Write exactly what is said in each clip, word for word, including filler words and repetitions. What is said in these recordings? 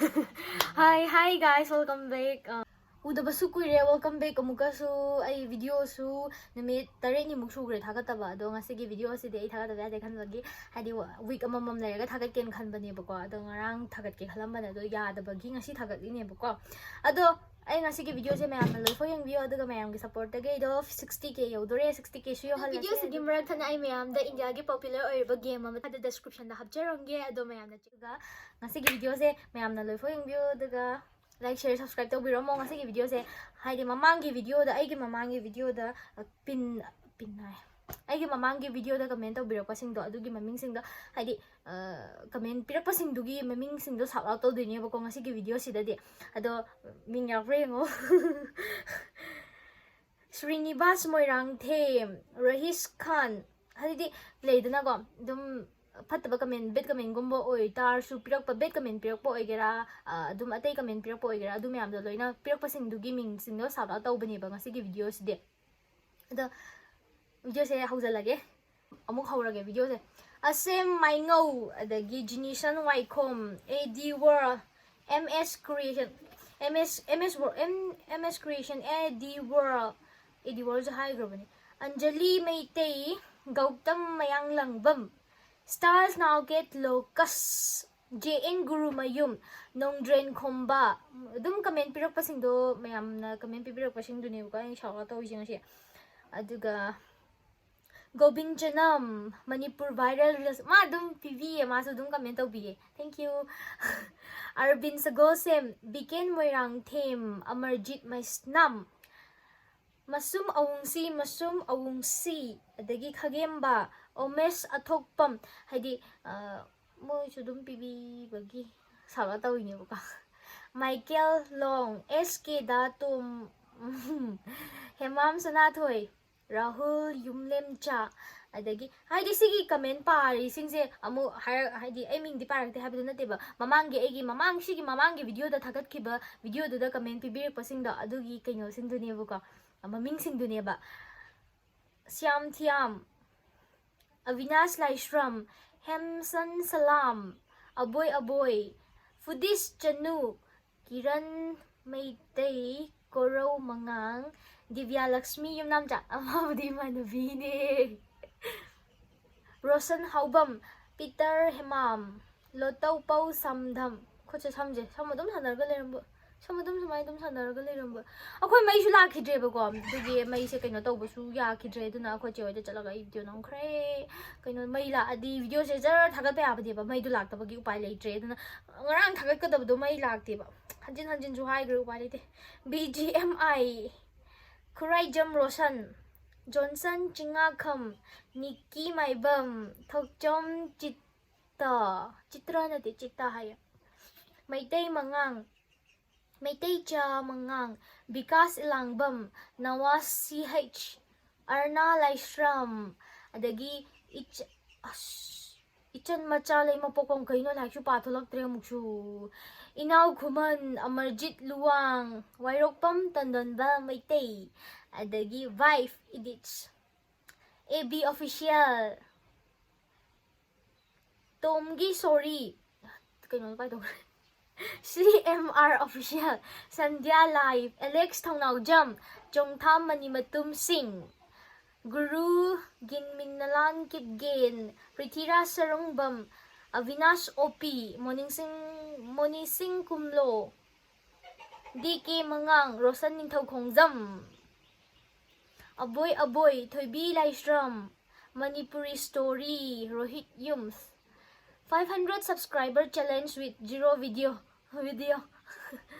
Hi, hi guys, welcome back. Uh, ꯎꯗꯕꯁꯨ ꯀꯨꯏꯔꯦ, welcome back ꯑꯃꯨꯛꯀꯁꯨ꯫ ꯑꯩ videoꯁꯨ ꯅꯨꯃꯤꯠ ꯇꯔꯦꯠꯅꯤꯃꯨꯛ ꯁꯨꯈ꯭ꯔꯦ ꯊꯥꯒꯠꯇꯕ, ꯑꯗꯣ ꯉꯁꯤꯒꯤ videoꯁꯤꯗꯤ ꯑꯩ ꯊꯥꯒꯠꯇꯕ ꯌꯥꯗꯦ ꯈꯟꯕꯒꯤ, ꯍꯥꯏꯗꯤ week ꯑꯃꯃꯝ ꯂꯩꯔꯒ ꯊꯥꯒꯠꯀꯦꯅ ꯈꯟꯕꯅꯦꯕꯀꯣ, ꯑꯗꯣ ꯉꯔꯥꯡ ꯊꯥꯒꯠꯀꯦ ꯈꯜꯂꯝꯕꯅꯦ, ꯑꯗꯣ ꯌꯥꯗꯕꯒꯤ ꯉꯁꯤ ꯊꯥꯒꯠꯂꯤꯅꯦꯕꯀꯣ꯫ ꯑꯗꯣ ꯑꯩ ꯉꯁꯤꯒꯤ videoꯁꯦ ꯃꯌꯥꯝꯅ ꯂꯣꯏꯐꯥꯎ ꯌꯦꯡꯕꯤꯌꯣ, ꯑꯗꯨꯒ ꯃꯌꯥꯝꯒꯤ supportꯇꯒꯤ ꯑꯩꯗꯣ sixty K ꯌꯧꯗꯣꯔꯦ, sixty Kꯁꯨ ꯌꯧꯍꯜꯂꯁꯦ꯫ Videoꯁꯤꯒꯤ ꯃꯔꯛ ꯊꯠꯅ ꯑꯩ ꯃꯌꯥꯝꯗ Indiaꯒꯤ popular ꯑꯣꯏꯔꯤꯕ game ꯑꯃ ꯑꯗ descriptionꯗ ꯍꯥꯞꯆꯔꯝꯒꯦ, ꯑꯗꯣ ꯃꯌꯥꯝꯅ ꯆꯦꯛ-, ꯉꯁꯤꯒꯤ videoꯁꯦ ꯃꯌꯥꯝꯅ ꯂꯣꯏꯐꯥꯎ ꯌꯦꯡꯕꯤꯌꯣ, ꯑꯗꯨꯒ like, share, subscribe ꯇꯧꯕꯤꯔꯝꯃꯣ꯫ ꯉꯁꯤꯒꯤ videoꯁꯦ, ꯍꯥꯏꯗꯤ ꯃꯃꯥꯡꯒꯤ videoꯗ, ꯑꯩꯒꯤ ꯃꯃꯥꯡꯒꯤ videoꯗ, ꯑ, pin, pin ꯍꯥꯏ, ꯑꯩꯒꯤ ꯃꯃꯥꯡꯒꯤ videoꯗ comment ꯇꯧꯕꯤꯔꯛꯄꯁꯤꯡꯗꯣ, ꯑꯗꯨꯒꯤ ꯃꯃꯤꯡꯁꯤꯡꯗꯣ, ꯍꯥꯏꯗꯤ, ꯑ, comment ꯄꯤꯔꯛꯄꯁꯤꯡꯗꯨꯒꯤ ꯃꯃꯤꯡꯁꯤꯡꯗꯣ shout out ꯇꯧꯗꯣꯏꯅꯦꯕꯀꯣ ꯉꯁꯤꯒꯤ videoꯁꯤꯗꯗꯤ꯫ ꯑꯗꯣ ꯃꯤꯡ ꯌꯥꯎꯕ꯭ꯔꯥ ꯌꯦꯡꯉꯣ꯫ ꯁ꯭ꯔꯤꯅꯤꯕꯥꯁ ꯃꯣꯏꯔꯥꯡꯊꯦꯝ, ꯔꯍꯤꯁ ꯈꯥꯟ, ꯍꯥꯏꯗꯤ ꯂꯩꯗꯅꯀꯣ, ꯑꯗꯨꯝ ꯐꯠꯇꯕ comment, bad commentꯒꯨꯝꯕ ꯑꯣꯏꯇꯥꯔꯁꯨ, ꯄꯤꯔꯛꯄ, bad comment ꯄꯤꯔꯛꯄ ꯑꯣꯏꯒꯦꯔꯥ, ꯑ, ꯑꯗꯨꯝ ꯑꯇꯩ comment ꯄꯤꯔꯛꯄ ꯑꯣꯏꯒꯦꯔꯥ, ꯑꯗꯨ ꯃꯌꯥꯝꯗꯣ ꯂꯣꯏꯅ, ꯄꯤꯔꯛꯄꯁꯤꯡꯗꯨꯒꯤ ꯃꯤꯡꯁꯤꯡꯗꯣ shout out ꯇꯧꯕꯅꯦꯕ ꯉꯁꯤꯒꯤ videoꯁꯤꯗꯤ꯫ ꯑꯗꯣ videoꯁꯦ ꯍꯧꯖꯤꯜꯂꯒꯦ, ꯑꯃꯨꯛ ꯍꯧꯔꯒꯦ videoꯁꯦ꯫ ꯑꯁꯦꯝ ꯃꯥꯏꯉꯧ, ꯑꯗꯒꯤ ꯖꯤꯅꯤꯁꯟ ꯋꯥꯏꯈꯣꯝ, A D World, M S Creation, M S, M S World, M, M S Creation, A D World, A D Worldꯁꯨ ꯍꯥꯏꯈ꯭ꯔꯕꯅꯦ꯫ Anjali Meitei, Gautam ꯃꯌꯥꯡꯂꯪꯕꯝ, Stars Now Get Locus, J N Gurumayum, ꯅꯣꯡꯗ꯭ꯔꯦꯟ ꯈꯣꯝꯕ, ꯑꯗꯨꯝ comment ꯄꯤꯔꯛꯄꯁꯤꯡꯗꯣ, ꯃꯌꯥꯝꯅ comment ꯄꯤꯕꯤꯔꯛꯄꯁꯤꯡꯗꯨꯅꯦꯕꯀꯣ ꯑꯩꯅ shout out ꯇꯧꯔꯤꯁꯦ ꯉꯁꯤ꯫ ꯑꯗꯨꯒ ꯒꯣꯕꯤꯟ ꯆꯅꯝ, ꯃꯅꯤꯄꯨꯔ viral reels, ꯃꯥ ꯑꯗꯨꯝ ꯄꯤꯕꯤꯌꯦ, ꯃꯥꯁꯨ ꯑꯗꯨꯝ comment ꯇꯧꯕꯤꯌꯦ, thank you꯫ ꯑꯔꯕꯤꯟ ꯁꯒꯣꯜꯁꯦꯝ, ꯕꯤꯀꯦꯟ ꯃꯣꯏꯔꯥꯡꯊꯦꯝ, ꯑꯃꯔꯖꯤꯠ ꯃꯩꯁꯅꯥꯝ, ꯃꯁꯨꯝ ꯑꯋꯨꯡꯁꯤ, ꯃꯁꯨꯝ ꯑꯋꯨꯡꯁꯤ, ꯑꯗꯒꯤ ꯈꯥꯒꯦꯝꯕ, ꯑꯣꯃꯦꯁ ꯑꯊꯣꯛꯄꯝ, ꯍꯥꯏꯗꯤ, ꯑ, ꯃꯣꯏꯁꯨ ꯑꯗꯨꯝ ꯄꯤꯕꯤꯕꯒꯤ shout out ꯇꯧꯔꯤꯅꯦꯕꯀꯣ꯫ ꯃꯥꯏꯀꯦꯜ ꯂꯣꯡ, S K ꯗꯥ ꯇꯣꯝ, ꯍꯦꯃꯥꯝ ꯁꯅꯥꯊꯣꯏ, ꯔꯥꯍꯨꯜ ꯌꯨꯝꯂꯦꯝꯆꯥ, ꯑꯗꯒꯤ ꯍꯥꯏꯗꯤ ꯁꯤꯒꯤ comment ꯄꯥꯔꯤꯁꯤꯡꯁꯦ ꯑꯃꯨꯛ ꯍꯥꯏꯔ-, ꯍꯥꯏꯗꯤ ꯑꯩ ꯃꯤꯡꯗꯤ ꯄꯥꯔꯛꯇꯦ ꯍꯥꯏꯕꯗꯨ ꯅꯠꯇꯦꯕ, ꯃꯃꯥꯡꯒꯤ ꯑꯩꯒꯤ ꯃꯃꯥꯡ, ꯁꯤꯒꯤ ꯃꯃꯥꯡꯒꯤ videoꯗ ꯊꯥꯒꯠꯈꯤꯕ videoꯗꯨꯗ comment ꯄꯤꯕꯤꯔꯛꯄꯁꯤꯡꯗꯣ ꯑꯗꯨꯒꯤ ꯀꯩꯅꯣꯁꯤꯡꯗꯨꯅꯦꯕꯀꯣ, ꯃꯃꯤꯡꯁꯤꯡꯗꯨꯅꯦꯕ꯫ ꯁ꯭ꯌꯥꯝ ꯊꯤꯌꯥꯝ, ꯑꯕꯤꯅꯥꯁ ꯂꯥꯏꯁ꯭ꯔꯝ, ꯍꯦꯝꯁꯟ ꯁꯂꯥꯝ, ꯑꯕꯣꯏ ꯑꯕꯣꯏ, ꯐꯨꯗꯤꯁ ꯆꯅꯨ, ꯀꯤꯔꯟ ꯃꯩꯇꯩ, ꯀꯣꯔꯧ ꯃꯉꯥꯡ, ꯗꯤꯕ꯭ꯌꯥ ꯂꯛꯁꯃꯤ ꯌꯨꯝꯅꯥꯝꯆꯥ, ꯑꯃꯕꯨꯗꯤ ꯏꯃꯥꯟꯅꯕꯤꯅꯦ꯫ ꯔꯣꯁꯟ ꯍꯥꯎꯕꯝ, ꯄꯤꯇꯔ ꯍꯦꯃꯥꯝ, ꯂꯣꯇꯧꯄꯧ ꯁꯝꯗꯝ꯫ ꯈꯨꯠꯁꯦ ꯁꯝꯁꯦ, ꯁꯝ ꯑꯗꯨꯝ ꯁꯥꯟꯅꯔꯒ ꯂꯩꯔꯝꯕ, ꯁꯝ ꯑꯗꯨꯝ ꯁꯨꯃꯥꯏꯅ ꯑꯗꯨꯝ ꯁꯥꯟꯅꯔꯒ ꯂꯩꯔꯝꯕ꯫ ꯑꯩꯈꯣꯏ ꯃꯩꯁꯨ ꯂꯥꯛꯈꯤꯗ꯭ꯔꯦꯕꯀꯣ, ꯑꯗꯨꯒꯤ ꯃꯩꯁꯦ ꯀꯩꯅꯣ ꯇꯧꯕꯁꯨ ꯌꯥꯈꯤꯗ꯭ꯔꯦ꯫ ꯑꯗꯨꯅ ꯑꯩꯈꯣꯏ ꯆꯦ ꯍꯣꯏꯗ ꯆꯠꯂꯒ ꯑꯩ ꯚꯤꯗꯤꯑꯣ ꯅꯝꯈ꯭ꯔꯦ꯫ ꯀꯩꯅꯣ, ꯃꯩ ꯂꯥꯛꯑꯗꯤ ꯚꯤꯗꯤꯑꯣꯁꯦ ꯖꯔ ꯊꯥꯒꯠꯄ ꯌꯥꯕꯅꯦꯕ, ꯃꯩꯗꯣ ꯂꯥꯛꯇꯕꯒꯤ ꯎꯄꯥꯏ ꯂꯩꯇ꯭ꯔꯦ꯫ ꯑꯗꯨꯅ ꯉꯔꯥꯡ ꯊꯥꯒꯠꯀꯗꯕꯗꯣ ꯃꯩ ꯂꯥꯛꯇꯦꯕ, ꯍꯟꯖꯤꯟ ꯍꯟꯖꯤꯟꯁꯨ ꯍꯥꯏꯈ꯭ꯔꯦ, ꯎꯄꯥꯏ ꯂꯩꯇꯦ꯫ ꯕꯤ ꯖꯤ ꯑꯦꯝ ꯑꯥꯏ, ꯈꯨꯔꯥꯏꯖꯝ ꯔꯣꯁꯟ, ꯖꯣꯟꯁꯟ ꯆꯤꯡꯉꯥꯈꯝ, ꯅꯤꯛꯀꯤ ꯃꯥꯏꯕꯝ, ꯊꯣꯛꯆꯣꯝ ꯆꯤꯠꯇ, ꯆꯤꯇ꯭ꯔ ꯅꯠꯇꯦ, ꯆꯤꯠꯇ ꯍꯥꯏꯌꯦ꯫ ꯃꯩꯇꯩ ꯃꯉꯥꯡ, ꯃꯩꯇꯩꯆꯥ ꯃꯉꯥꯡ, ꯕꯤꯀꯥꯁ ꯏꯂꯥꯡꯕꯝ, ꯅꯋꯥꯖ ꯁꯤ ꯍꯩꯆ, ꯑꯔꯅꯥ ꯂꯥꯏꯁ꯭ꯔꯝ, ꯑꯗꯒꯤ ꯏꯆ-, ꯑꯁ, ꯏꯆꯟ ꯃꯆꯥ ꯂꯩꯃꯄꯣꯛꯄꯝ, ꯀꯩꯅꯣ, ꯂꯥꯏꯔꯤꯛꯁꯨ ꯄꯥꯊꯣꯛꯂꯛꯇ꯭ꯔꯦ ꯑꯃꯨꯛꯁꯨ꯫ ꯏꯅꯥꯎ ꯈꯨꯃꯟ, ꯑꯃꯔꯖꯤꯠ ꯂꯨꯋꯥꯡ, ꯋꯥꯏꯔꯣꯛꯄꯝ ꯇꯟꯗꯣꯟꯕ ꯃꯩꯇꯩ, ꯑꯗꯒꯤ ꯋꯥꯏꯐ ꯏꯗꯤꯠꯁ, ꯑꯦ ꯕꯤ ꯑꯣꯐꯤꯁꯤꯌꯦꯜ, ꯇꯣꯝꯒꯤ ꯁꯣꯔꯤ, ꯀꯩꯅꯣ ꯀꯥꯏꯗꯧꯈ꯭ꯔꯦ? C M R official, Sandhya life, Alex Thounaojam, Chongtham Manimatum Singh, ꯒꯨꯔꯨ ꯒꯤꯟꯃꯤꯟꯅꯂꯥꯟ ꯀꯤꯞꯒꯦꯟ, ꯄ꯭ꯔꯤꯊꯤꯔꯥꯖ ꯁꯔꯨꯡꯕꯝ, ꯑꯕꯤꯅꯥꯁ ꯑꯣꯄꯤ, ꯃꯣꯅꯤꯡꯁꯤꯡ, ꯃꯣꯅꯤꯁꯤꯡ ꯀꯨꯝꯂꯣ, ꯗꯤ ꯀꯦ ꯃꯉꯥꯡ, ꯔꯣꯁꯟ ꯅꯤꯡꯊꯧ ꯈꯣꯡꯖꯝ, ꯑꯕꯣꯏ ꯑꯕꯣꯏ, Thoibi Laisram, Manipuri story, Rohit Yums. Five hundred subscriber challenge with zero video, video꯫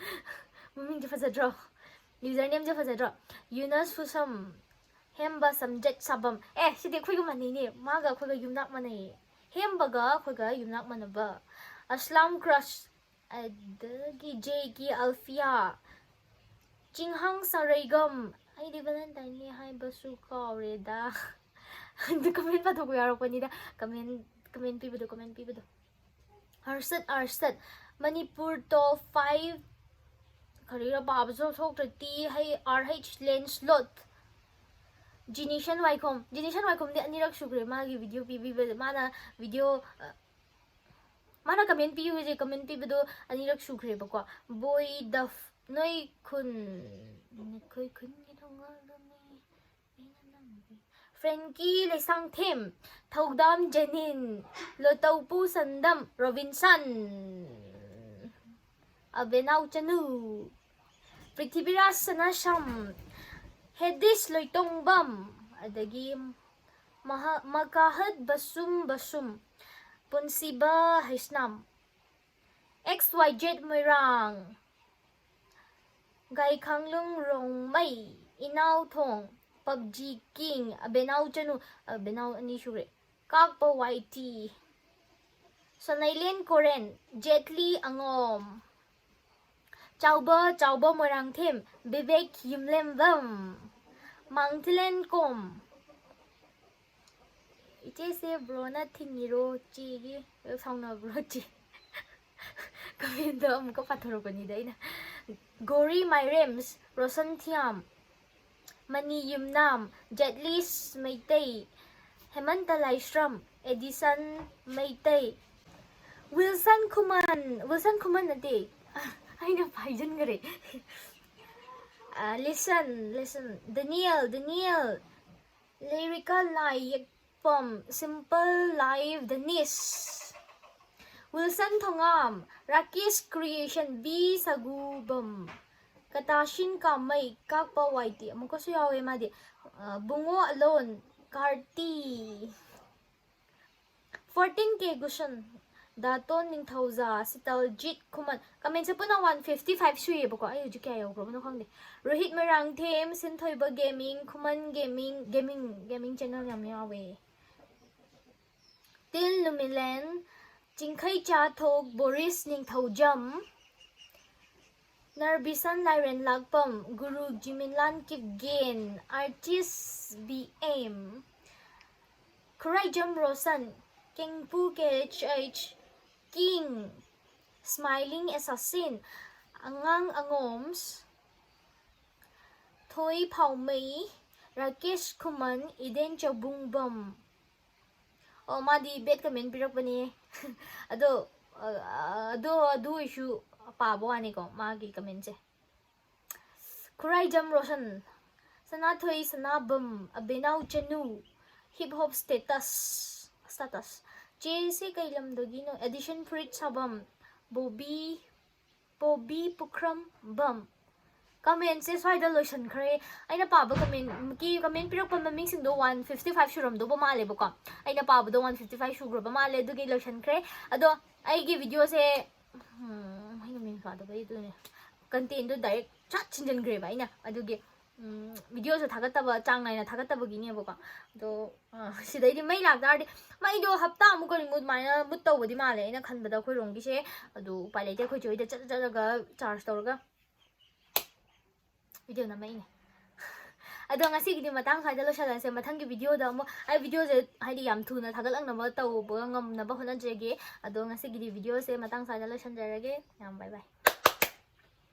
ꯃꯃꯤꯡꯁꯦ ꯐꯖꯗ꯭ꯔꯣ? ꯌꯨꯖꯔ ꯅꯦꯝꯁꯦ ꯐꯖꯗ꯭ꯔꯣ? ꯌꯨꯅꯁ ꯐꯨꯁꯝ, ꯍꯦꯝꯕ ꯁꯝꯖꯦꯠ ꯁꯥꯕꯝ꯫ ꯑꯦ, ꯁꯤꯗꯤ ꯑꯩꯈꯣꯏꯒ ꯃꯥꯟꯅꯩꯅꯦ, ꯃꯥꯒ ꯑꯩꯈꯣꯏꯒ ꯌꯨꯝꯅꯥꯛ ꯃꯥꯟꯅꯩꯌꯦ꯫ ꯍꯦꯝꯕꯒ ꯑꯩꯈꯣꯏꯒ ꯌꯨꯝꯅꯥꯛ ꯃꯥꯟꯅꯕ꯫ ꯑꯁꯂꯥꯝ ꯀ꯭ꯔꯁ, ꯑꯗꯒꯤ ꯖꯦ ꯀꯦ ꯑꯜꯐꯤꯌꯥ, ꯆꯤꯡꯍꯥꯡ ꯁꯥꯔꯩꯒꯝ꯫ ꯑꯩꯗꯤ ꯚꯦꯂꯦꯟꯇꯥꯏꯟꯅꯤ ꯍꯥꯏꯕꯁꯨ ꯀꯥꯎꯔꯦꯗ꯫ ꯑꯗꯨ ꯀꯃꯦꯟ ꯄꯥꯊꯣꯛꯄ ꯌꯥꯎꯔꯛꯄꯅꯤꯗ꯫ ꯀꯃꯦꯟ, ꯀꯃꯦꯟ ꯄꯤꯕꯗꯣ, ꯀꯃꯦꯟ ꯄꯤꯕꯗꯣ꯫ ꯍꯔꯁꯠ ꯑꯔꯁꯠ, ꯃꯅꯤꯄꯨꯔ ꯇꯣꯞ ꯐꯥꯏꯚ, ꯀꯔꯤꯔ ꯄꯥꯕꯁꯨ ꯊꯣꯛꯇ꯭ꯔꯦ, ꯇꯤ ꯑꯥꯔ ꯍꯩꯆ ꯂꯦꯟꯁꯂꯣꯠ꯫ ꯖꯤꯅꯤꯁꯟ ꯋꯥꯏꯈꯣꯝ, ꯖꯤꯅꯤꯁꯟ ꯋꯥꯏꯈꯣꯝꯗꯤ ꯑꯅꯤꯔꯛ ꯁꯨꯈ꯭ꯔꯦ ꯃꯥꯒꯤ ꯚꯤꯗꯤꯑꯣ ꯄꯤꯕꯤꯕꯗ꯫ ꯃꯥꯅ ꯚꯤꯗꯤꯑꯣ, ꯑ, ꯃꯥꯅ comment ꯄꯤꯌꯨꯁꯦ, comment ꯄꯤꯕꯗꯣ ꯑꯅꯤꯔꯛ ꯁꯨꯈ꯭ꯔꯦꯕꯀꯣ꯫ ꯕꯣꯏ ꯗꯐ, ꯅꯣꯏ ꯈꯨꯟ, ꯑꯩꯈꯣꯏ ꯈꯨꯟꯒꯤ ꯊꯣꯡꯒꯥꯜꯗꯅꯤ ꯑꯩꯅ ꯅꯪꯕꯨ꯫ ꯐ꯭ꯔꯦꯟꯀꯤ ꯂꯩꯁꯥꯡꯊꯦꯝ, ꯊꯧꯗꯥꯝ ꯖꯦꯅꯤꯟ, ꯂꯣꯇꯧꯄꯨ ꯁꯟꯗꯝ, ꯔꯣꯕꯤꯟꯁꯟ, ꯑꯕꯦꯅꯥꯎ ꯆꯅꯨ, ꯄ꯭ꯔꯤꯊꯤꯕꯤꯔꯥꯖ ꯁꯅꯥꯁꯝ, ꯍꯦꯗꯤꯁ ꯂꯣꯏꯇꯣꯡꯕꯝ, ꯑꯗꯒꯤ ꯃꯍꯥ-, ꯃꯀꯥꯍꯠ ꯕꯁꯨꯝ ꯕꯁꯨꯝ, ꯄꯨꯟꯁꯤꯕ ꯍꯩꯁꯅꯥꯝ, ꯑꯦꯛꯁ ꯋꯥꯏ ꯖꯦꯠ ꯃꯣꯏꯔꯥꯡ, ꯒꯥꯏꯈꯥꯡꯂꯨꯡ ꯔꯣꯡꯃꯩ, ꯏꯅꯥꯎꯊꯣꯡ, ꯄꯞꯖꯤ ꯀꯤꯡ, ꯑꯕꯦꯅꯥꯎ ꯆꯅꯨ, ꯑꯕꯦꯅꯥꯎ ꯑꯅꯤ ꯁꯨꯔꯦ, ꯀꯥꯛꯄ ꯋꯥꯏ ꯇꯤ, ꯁꯣꯅꯩꯂꯦꯟ ꯀꯣꯔꯦꯟ, ꯖꯦꯠꯂꯤ ꯑꯉꯣꯝ, ꯆꯥꯎꯕ, ꯆꯥꯎꯕ ꯃꯣꯏꯔꯥꯡꯊꯦꯝ, ꯕꯤꯕꯦꯛ ꯌꯨꯝꯂꯦꯝꯕꯝ, ꯃꯥꯡꯊꯤꯂꯦꯟ ꯀꯣꯝ꯫ ꯏꯆꯦꯁꯦ ꯕ꯭ꯔꯣꯅ ꯊꯤꯡꯉꯤꯔꯣ ꯆꯦꯒꯤ? ꯁꯥꯎꯅꯕ꯭ꯔꯣ ꯆꯦ? Commentꯗꯣ ꯑꯃꯨꯛꯀ ꯄꯥꯊꯣꯔꯛꯄꯅꯤꯗ ꯑꯩꯅ꯫ ꯒꯣꯔꯤ ꯃꯥꯏꯔꯦꯝꯁ, ꯔꯣꯁꯟ ꯊꯤꯌꯥꯝ, ꯃꯅꯤ ꯌꯨꯝꯅꯥꯝ, ꯖꯦꯠꯂꯤꯁ ꯃꯩꯇꯩ, ꯍꯦꯃꯟꯇ ꯂꯥꯏꯁ꯭ꯔꯝ, ꯑꯦꯗꯤꯁꯟ ꯃꯩꯇꯩ, ꯋꯤꯜꯁꯟ ꯈꯨꯃꯟ, ꯋꯤꯜꯁꯟ ꯈꯨꯃꯟ ꯅꯠꯇꯦ, ꯑꯩꯅ ꯍꯥꯏꯖꯤꯟꯈꯔꯦ꯫ ꯑ, ꯂꯤꯁꯟ, ꯂꯤꯁꯟ, ꯗꯦꯅꯤꯌꯦꯜ, ꯗꯦꯅꯤꯌꯦꯜ, ꯂꯤꯔꯤꯀꯦꯜ ꯂꯥꯏ ꯌꯦꯛꯐꯝ, ꯁꯤꯝꯄꯜ ꯂꯥꯏꯐ, ꯗꯦꯅꯤꯁ, ꯋꯤꯜꯁꯟ ꯊꯣꯉꯥꯝ, ꯔꯥꯀꯦꯁ ꯀ꯭ꯔꯤꯌꯦꯁꯟ, ꯕꯤ ꯁꯒꯨꯕꯝ, ꯀꯇꯥꯁꯤꯟ ꯀꯥꯃꯩ, ꯀꯥꯛꯄ ꯋꯥꯏ ꯇꯤ ꯑꯃꯨꯛꯀꯁꯨ ꯌꯥꯎꯋꯦ ꯃꯥꯗꯤ꯫ ꯑ, ꯕꯨꯡꯉꯣ ꯑꯂꯣꯟ, ꯀꯥꯔꯇꯤ, ꯐꯣꯔꯇꯤꯟ ꯀꯦ ꯒꯨꯁꯟ, ꯗꯥꯇꯣꯟ ꯅꯤꯡꯊꯧꯖꯥ, ꯁꯤꯇꯜꯖꯤꯠ ꯈꯨꯃꯟ꯫ Commentꯁꯦ ꯄꯨꯟꯅ ꯋꯥꯟ ꯐꯤꯐꯇꯤ ꯐꯥꯏꯚ ꯁꯨꯏꯌꯦꯕꯀꯣ꯫ ꯑꯩ ꯍꯧꯖꯤꯛ ꯀꯌꯥ ꯌꯧꯈ꯭ꯔꯕꯅꯣ ꯈꯪꯗꯦ꯫ ꯔꯣꯍꯤꯠ ꯃꯣꯏꯔꯥꯡꯊꯦꯝ, ꯁꯤꯟꯊꯣꯏꯕ ꯒꯦꯃꯤꯡ, ꯈꯨꯃꯟ ꯒꯦꯃꯤꯡ, ꯒꯦꯃꯤꯡ, ꯒꯦꯃꯤꯡ ꯆꯦꯅꯦꯜ ꯌꯥꯝ ꯌꯥꯎꯋꯦ꯫ ꯇꯤꯜ ꯂꯨꯃꯤꯂꯦꯟ, ꯆꯤꯡꯈꯩ ꯆꯥꯊꯣꯛ, ꯕꯣꯔꯤꯁ ꯅꯤꯡꯊꯧꯖꯝ, ꯅꯔꯕꯤꯁꯟ ꯂꯥꯏꯔꯦꯟ ꯂꯥꯛꯄꯝ, ꯒꯨꯔꯨ ꯖꯤꯃꯤꯟꯂꯥꯟ Kipgen, artist B M, Khuraijam Roshan, ꯀꯦꯡꯄꯨ ꯀꯦ ꯑꯩꯆ ꯑꯩꯆ, ꯀꯤꯡ, ꯁ꯭ꯃꯥꯏꯂꯤꯡ ꯑꯦꯁꯥꯁꯤꯟ, ꯑꯉꯥꯡ ꯑꯉꯣꯝꯁ, ꯊꯣꯏ ꯐꯥꯎꯃꯩ, ꯔꯥꯀꯦꯁ ꯈꯨꯃꯟ, ꯏꯗꯦꯟ ꯆꯧꯕꯨꯡꯕꯝ꯫ ꯑꯣ, ꯃꯥꯗꯤ bad comment ꯄꯤꯔꯛꯄꯅꯦ꯫ ꯑꯗꯣ ꯑ, ꯑꯗꯣ ꯑꯗꯨ ꯑꯣꯏꯁꯨ ꯄꯥꯕ ꯋꯥꯅꯤꯀꯣ ꯃꯥꯒꯤ commentꯁꯦ. ꯈꯨꯔꯥꯏꯖꯝ ꯔꯣꯁꯟ, ꯁꯅꯥꯊꯣꯏ ꯁꯅꯥꯕꯝ, ꯑꯕꯦꯅꯥꯎ ꯆꯅꯨ, hip hop status, status. ꯆꯦꯁꯦ ꯀꯩ ꯂꯝꯗꯒꯤꯅꯣ? ꯑꯦꯗꯤꯁꯟ ꯐꯨꯔꯤꯠ ꯁꯥꯕꯝ, ꯕꯣꯕꯤ, ꯕꯣꯕꯤ ꯄꯨꯈ꯭ꯔꯝꯕꯝ. Commentꯁꯦ ꯁ꯭ꯋꯥꯏꯗ ꯂꯣꯏꯁꯟꯈ꯭ꯔꯦ. ꯑꯩꯅ ꯄꯥꯕ commentꯀꯤ, comment ꯄꯤꯔꯛꯄ ꯃꯃꯤꯡꯁꯤꯡꯗꯣ one fifty five ꯁꯨꯔꯝꯗꯧꯕ ꯃꯥꯜꯂꯦꯕꯀꯣ. ꯑꯩꯅ ꯄꯥꯕꯗꯣ one fifty five ꯁꯨꯈ꯭ꯔꯕ ꯃꯥꯜꯂꯦ, ꯑꯗꯨꯒꯤ ꯂꯣꯏꯁꯟꯈ꯭ꯔꯦ. ꯑꯗꯣ ꯑꯩꯒꯤ videoꯁꯦ, ꯎꯝ, ꯑꯩꯅ ꯃꯤꯡ ꯀꯥꯗꯕꯩ ꯑꯗꯨꯅꯦ. Contentꯗꯣ direct ꯆꯠ ꯁꯤꯟꯖꯟꯈ꯭ꯔꯦꯕ ꯑꯩꯅ. ꯑꯗꯨꯒꯤ videoꯁꯨ ꯊꯥꯒꯠꯇꯕ, ꯆꯥꯡ ꯅꯥꯏꯅ ꯊꯥꯒꯠꯇꯕꯒꯤꯅꯦꯕꯀꯣ. ꯑꯗꯣ ꯑ, ꯁꯤꯗꯩꯗꯤ ꯃꯩ ꯂꯥꯛꯇꯥꯔꯗꯤ, ꯃꯩꯗꯣ ꯍꯞꯇꯥ ꯑꯃꯨꯛ ꯀꯔꯤꯃꯨꯛ ꯑꯗꯨꯃꯥꯏꯅ ꯃꯨꯠ ꯇꯧꯕꯗꯤ ꯃꯥꯜꯂꯦ ꯑꯩꯅ ꯈꯟꯕꯗ ꯑꯩꯈꯣꯏꯔꯣꯝꯒꯤꯁꯦ. ꯑꯗꯨ ꯎꯄꯥꯏ ꯂꯩꯇꯦ, ꯑꯩꯈꯣꯏ ꯆꯦ ꯍꯣꯏꯗ ꯆꯠꯂ ꯆꯠꯂꯒ charge ꯇꯧꯔꯒ video ꯅꯝꯃꯛꯏꯅꯦ. ꯑꯗꯣ ꯉꯁꯤꯒꯤꯗꯤ ꯃꯇꯥꯡ ꯁ꯭ꯋꯥꯏꯗ ꯂꯣꯏꯁꯤꯜꯂꯁꯦ. ꯃꯊꯪꯒꯤ videoꯗ ꯑꯃꯨꯛ ꯑꯩ videoꯁꯦ ꯍꯥꯏꯗꯤ ꯌꯥꯝ ꯊꯨꯅ ꯊꯥꯒꯠꯂꯛꯅꯕ ꯇꯧꯕ ꯉꯝꯅꯕ ꯍꯣꯠꯅꯖꯒꯦ. ꯑꯗꯣ ꯉꯁꯤꯒꯤꯗꯤ videoꯁꯦ ꯃꯇꯥꯡ ꯁ꯭ꯋꯥꯏꯗ ꯂꯣꯏꯁꯤꯟꯖꯔꯒꯦ. ꯌꯥꯝ bye bye.